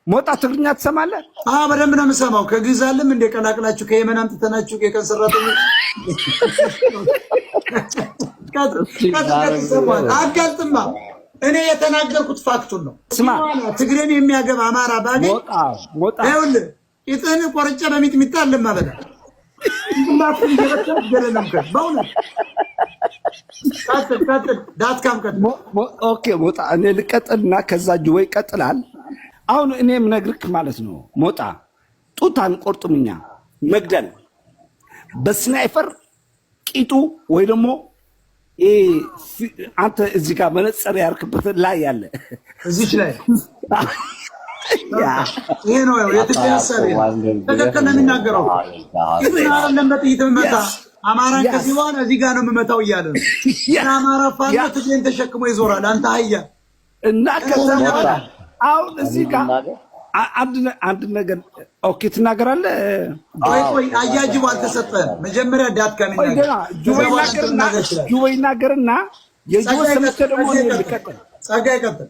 ሞጣ ትግርኛ ትሰማለህ? አዎ፣ በደንብ ነው የምሰማው። ከግዕዝ አለም እንደ ቀላቅላችሁ ከየመን አምጥተናችሁ የቀን ሰራተኞች። ቀጥል ቀጥል፣ ይሰማል። አጋልጥማ፣ እኔ የተናገርኩት fact ኡን ነው። ስማ። ትግሬን የሚያገባ አማራ ባገኝ ሞጣ ሞጣ። ይኸውልህ፣ ቂጥህን ቆርጬ በሚጥሚጣ አለማበላ ጭንቅላቱን እየበተንኩ ገደል ነው የምከት። በእውነት ቀጥል ቀጥል፣ ዳትካም ቀጥል። Okay ሞጣ፣ እኔ ልቀጥልና ከዛ ጅቦ ይቀጥላል። አሁን እኔ የምነግርህ ማለት ነው ሞጣ፣ ጡት አንቆርጥም እኛ፣ መግደል በ sniper ቂጡ ወይ ደግሞ ይሄ አንተ እዚህ ጋር መነጽር ያርክበት ላይ ያለ እዚች ላይ። ያ። ይሄ ነው የትግሬ ሀሳብ ይሄ ነው። ትክክል ነው የሚናገረው። ቂጥን አይደለም በጥይት የምመታ፣ አማራን ከዚህ በኋላ እዚህ ጋር ነው የምመታው እያለ ነው። አማራ ፋኖ ትግሬን ተሸክሞ ይዞራል። አንተ አህያ። እና ከዛ በኋላ አሁን እዚህ ጋር አንድ ነገር፣ okay፣ ትናገራለህ። ቆይ ቆይ፣ አያጅቡ አልተሰጠህም። መጀመሪያ ዳትካም ቆይ። ይናገር። ገና ጅቦ ከዛ በኋላ ይናገርና አንተ መናገር ይችላል። ጅቦ ይናገርና የጅቦ ሰምቼ ደግሞ እኔ ልቀጥል። ጸጋ ይቀጥል።